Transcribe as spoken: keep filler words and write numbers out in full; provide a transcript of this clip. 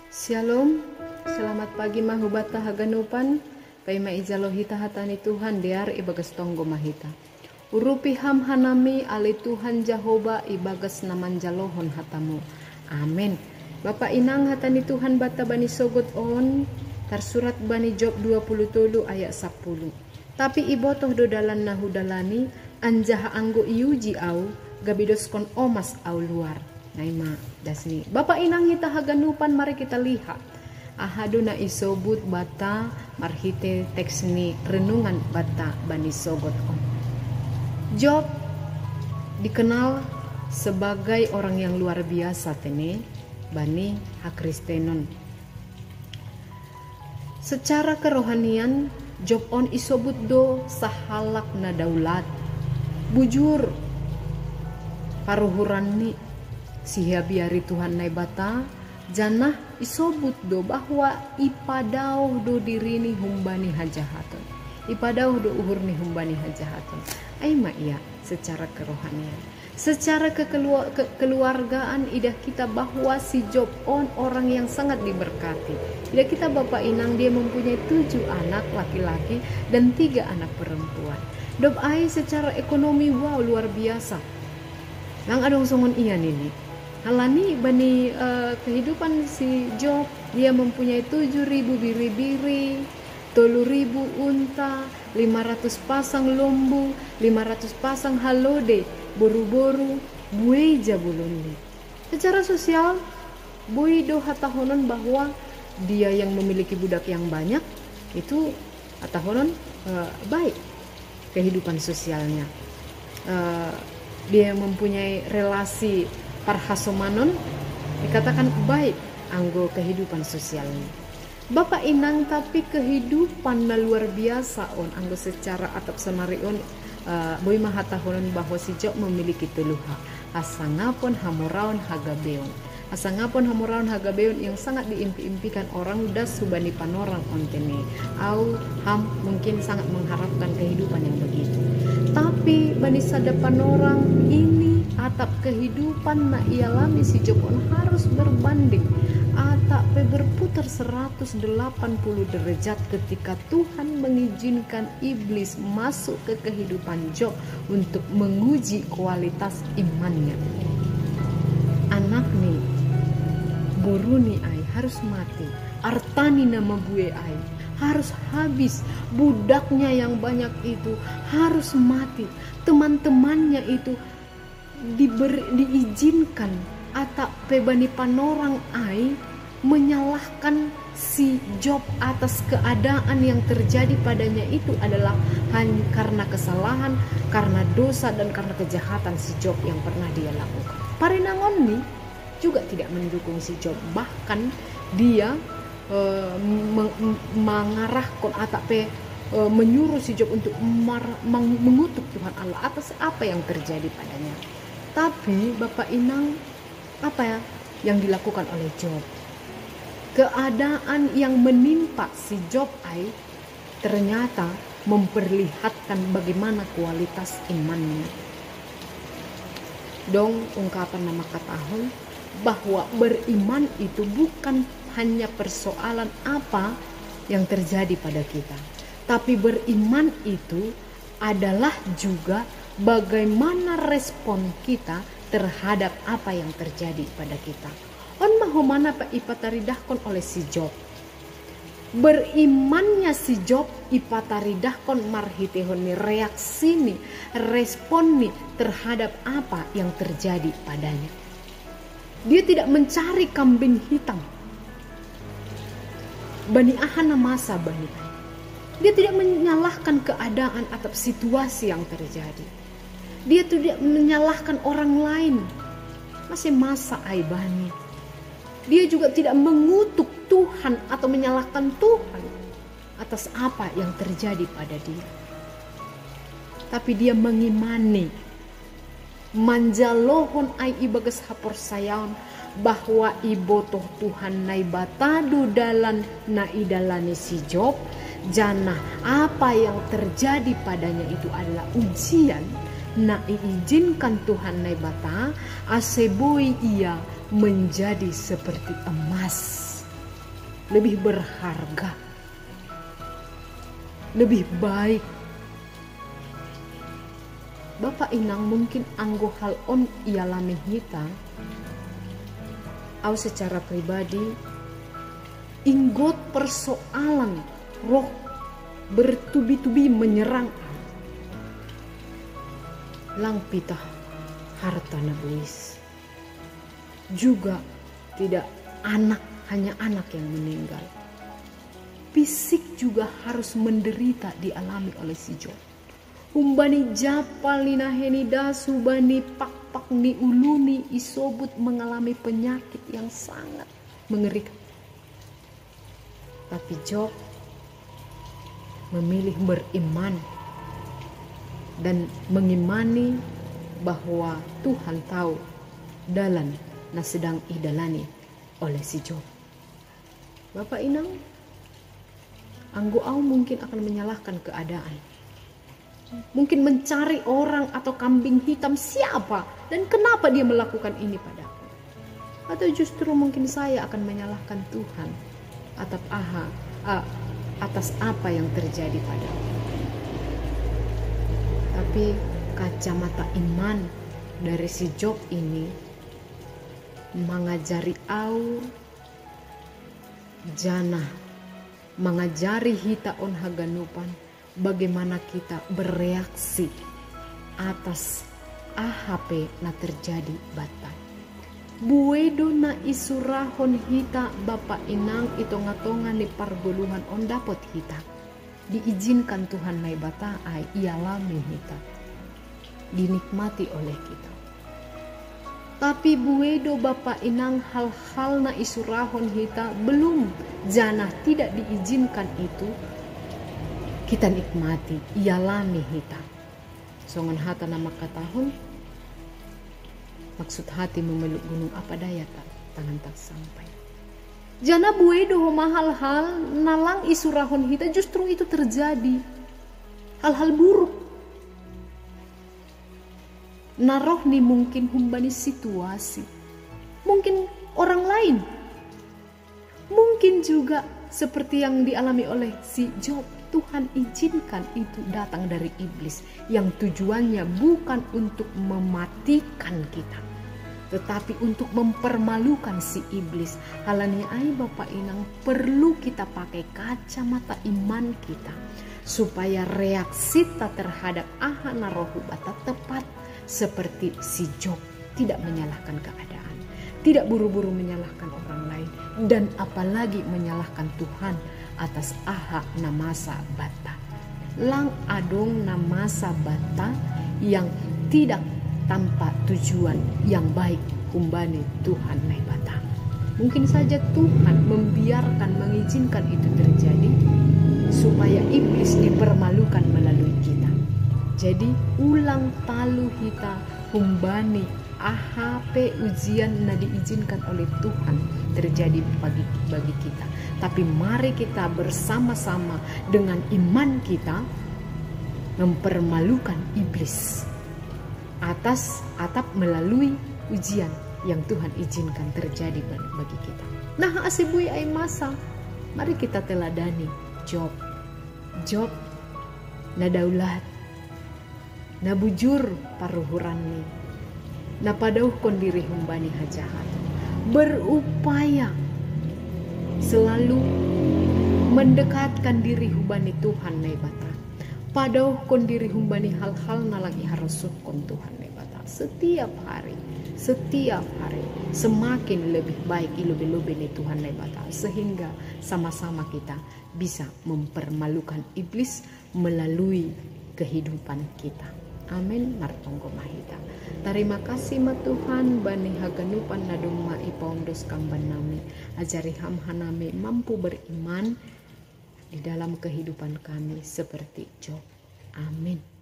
Shalom, selamat pagi ma hubata haganupan. Paima ijalo hita hata ni Tuhan dear ibagas tonggo ma hita. Urupi ham hanami ale Tuhan Jahowa ibagas na manjalohon hatamu. Amen. Bapa inang, hata ni Tuhan bata bani sogot on tarsurat bani Job dua puluh tolu ayat sapuluh. Tapi ibotoh do dalan na hudalani, anjaha anggo iuji au, gabe doskon omas au luar. Naima dasni. Bapa inang hita haganupan, mari kita lihat. Aha do na isobut bata marhite teks ni renungan bata bani sogot on. Job dikenal sebagai orang yang luar biasa tene bani hakristenon. Secara kerohanian, Job on isobut do sahalak na daulat. Bujur, paruhuran ni sihabiari Tuhan Naibata, janah isobut do bahwa ipadaoh do dirini humbani hajahaton. Ipadaoh do uhur ni humbani hajahaton. Ai ma ia secara kerohanian. Secara kekelua- kekeluargaan, idah kita bahwa si Job on orang yang sangat diberkati. Idah kita bapa inang, dia mempunyai tujuh anak laki-laki dan tiga anak perempuan. Dob ai secara ekonomi, wow, luar biasa. Lang adong songon ia nini. Halani bani uh, kehidupan si Job, dia mempunyai tujuh ribu biri-biri, tolu ribu unta, lima ratus pasang lombu, lima ratus pasang halode, boru-boru, buei jabulonni. Secara sosial, boi do hatahonon bahwa dia yang memiliki budak yang banyak, itu hatahonon uh, baik kehidupan sosialnya. Uh, dia yang mempunyai relasi parhasomanon, dikatakan baik anggo kehidupan sosialnya. Bapa inang, tapi kehidupan na luar biasa on anggo secara atap sonari on, uh, boi ma hatahonon bahwa si Job memiliki tolu hal: hasangapon, hamoraon, hagabeon. Hasangapon, hamoraon, hagabeon yang sangat diimpi-impikan orang das hubani panorang on tene. Au ham mungkin sangat mengharapkan kehidupan yang begitu. Tapi bani sada panorang, ini atap kehidupan na ialami si Job on harus berbanding atap pe berputar seratus delapan puluh derajat ketika Tuhan mengizinkan iblis masuk ke kehidupan Job untuk menguji kualitas imannya. Anakni, boruni ai harus mati, artani na mabue ai harus habis, budaknya yang banyak itu harus mati, teman-temannya itu diber, diizinkan atap pe bani panorang ai menyalahkan si Job atas keadaan yang terjadi padanya itu adalah hanya karena kesalahan, karena dosa, dan karena kejahatan si Job yang pernah dia lakukan. Parinangonni juga tidak mendukung si Job, bahkan dia uh, mengarahkan atap pe uh, menyuruh si Job untuk mengutuk Tuhan Allah atas apa yang terjadi padanya. Tapi Bapak Inang, apa ya yang dilakukan oleh Job? Keadaan yang menimpa si Job ai ternyata memperlihatkan bagaimana kualitas imannya. Dong ungkapan na mangkatahon bahwa beriman itu bukan hanya persoalan apa yang terjadi pada kita, tapi beriman itu adalah juga bagaimana respon kita terhadap apa yang terjadi pada kita. On ma homana ipataridahkon oleh si Job. Berimannya si Job ipataridahkon marhitehon ni reaksini, responni terhadap apa yang terjadi padanya. Dia tidak mencari kambing hitam. Bani aha na masa bani ai. Dia tidak menyalahkan keadaan atau situasi yang terjadi. Dia tidak menyalahkan orang lain. Masih masa ai bani. Dia juga tidak mengutuk Tuhan atau menyalahkan Tuhan atas apa yang terjadi pada dia. Tapi dia mengimani, manjalohon ai ibagas haporsayaon bahwa ibotoh Tuhan Naibata do dalan na idalani si Job, janah apa yang terjadi padanya itu adalah ujian na iizinkan Tuhan Naibata ase boi ia menjadi seperti emas. lebih berharga, lebih baik. Bapa inang, mungkin anggo hal on ialami hita, au secara pribadi inggot persoalan roh bertubi-tubi menyerang. Lang pitah harta na bois. Juga tidak anak, hanya anak yang meninggal. Fisik juga harus menderita dialami oleh si Job. Humbani japal ni nahei ni das, humbani pakpak ni uluni isobut mengalami penyakit yang sangat mengerikan. Tapi Job memilih beriman dan mengimani bahwa Tuhan tahu dalan na sedang idalani oleh si Job. Bapa inang, anggo au mungkin akan menyalahkan keadaan. Mungkin mencari orang atau kambing hitam siapa dan kenapa dia melakukan ini padaku. Atau justru mungkin saya akan menyalahkan Tuhan atas aha, a- atas apa yang terjadi padaku. Tapi kacamata iman dari si Job ini mangajari au janah mangajari hita on haganupan, bagaimana kita bereaksi atas aha pe na terjadi banta. Buei do na isurahon hita bapa inang i tonga-tonga ni pargoluhan on dapot hita. Diizinkan Tuhan Naibata ai ialami hita, dinikmati oleh kita. Tapi buei do bapa inang hal-hal na isurahon hita belum janah tidak diizinkan itu kita nikmati, ialami hita. Songon hata na mangkatahon, maksud hati memeluk gunung, apa daya ta-, tangan tak sampai. Janah buei do homa hal-hal na lang isurahon hita justru itu terjadi. Hal-hal buruk na roh ni mungkin humbani situasi, mungkin orang lain, mungkin juga seperti yang dialami oleh si Job. Tuhan izinkan itu datang dari iblis yang tujuannya bukan untuk mematikan kita, tetapi untuk mempermalukan si iblis. Halani ai bapa inang, perlu kita pakai kacamata iman kita supaya reaksita terhadap aha na roh hu banta tepat seperti si Job, tidak menyalahkan keadaan, tidak buru-buru menyalahkan orang lain, dan apalagi menyalahkan Tuhan atas aha na masa banta. Lang adong na masa banta yang tidak tanpa tujuan yang baik humbani Tuhan Naibata. Mungkin saja Tuhan membiarkan, mengizinkan itu terjadi supaya iblis dipermalukan melalui kita. Jadi ulang talu hita humbani aha pe ujian na diizinkan oleh Tuhan terjadi bagi, bagi kita. Tapi mari kita bersama-sama dengan iman kita mempermalukan iblis atas atap melalui ujian yang Tuhan izinkan terjadi bagi kita. Nah, ase buei ai masa, mari kita teladani Job. Job na daulat, na bujur paruhuranni, na padauhkon diri humbani hajahaton, berupaya selalu mendekatkan diri humbani Tuhan Naibata, padauhkon diri humbani hal-hal na lang iharosuhkon Tuhan Naibata setiap hari, setiap hari semakin lebih baik i lobei-lobei ni Tuhan Naibata, sehingga sama-sama kita bisa mempermalukan iblis melalui kehidupan kita. Amin. Martonggo ma hita. Tarima kasih ma Tuhan bani haganupan na domma ipaondos Kam bannami. Ajari Ham hanami mampu beriman di dalam kehidupan kami seperti Job. Amin.